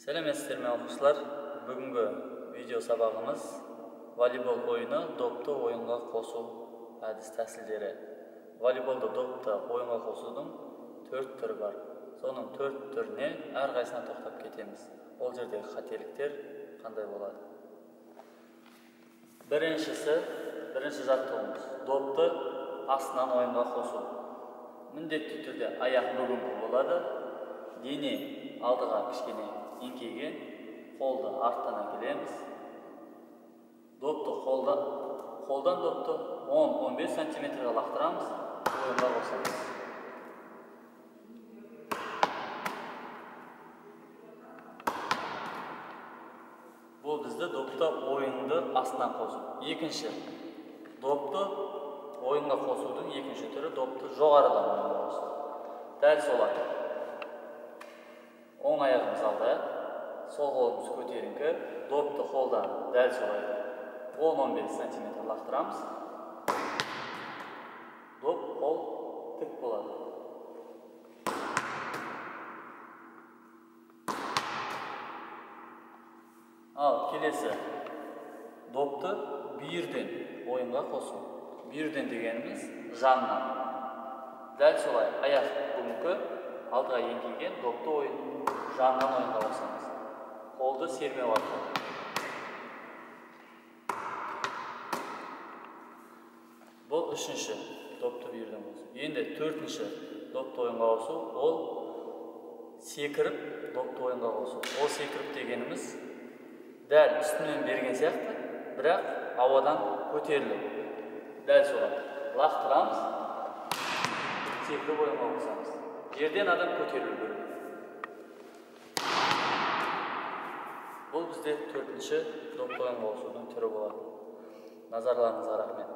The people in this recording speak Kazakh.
Сәлеметсіздер ме, оқушылар? Бүгінгі видео сабағымыз волейбол ойыны, допты ойынға қосу әдіс тәсілдері. Волейболды допты ойынға қосудың 4 түрі бар. Соның 4 түріне әрқайсысына тоқтап кетеміз. Ол жердегі қателіктер қандай болады? Біріншісі, бірінші жаттығуымыз допты астынан ойынға қосу. Міндетті түрде аяқ бүгінгі болады. Дене алдыға кішкене еңкейген, қолды арттан әкелеміз. Допты қолдан допты 10-15 сантиметрге лақтырамыз, ойынға қосамыз. Бұл бізді допты ойынды астынан қосу. Екінші, допты ойынға қосудың екінші түрі допты жоғарыдан ойынға қосу. Дәл солай. Оң аяғымыз алда, сол қолымыз көтеріңкі, допты қолдан дәл солай 10-15 сантиметр лақтырамыз. Доп қол тік болады. Ал келесі допты бүйірден ойынға қосу. Бүйірден дегеніміз жаннан. Дәл солай аяқ бүгінгі алдыға еңкейген допты ойын жаннан ойынға қосамыз. Қолды сермеу арқылы. Бұл үшінші допты бүйірден қосу. Енді төртінші допты ойынға қосу, ол секіріп допты ойынға қосу. Ол секіріп дегеніміз дәл үстінен берген сияқты, бірақ ауадан көтеріліп. Дәл солай лақтырамыз, секіріп ойынға қосамыз. Жерден адам көтерілу керек. Бұл бізде төртінші допты ойынға қосудың түрі болады. Назарларыңызға рахмет.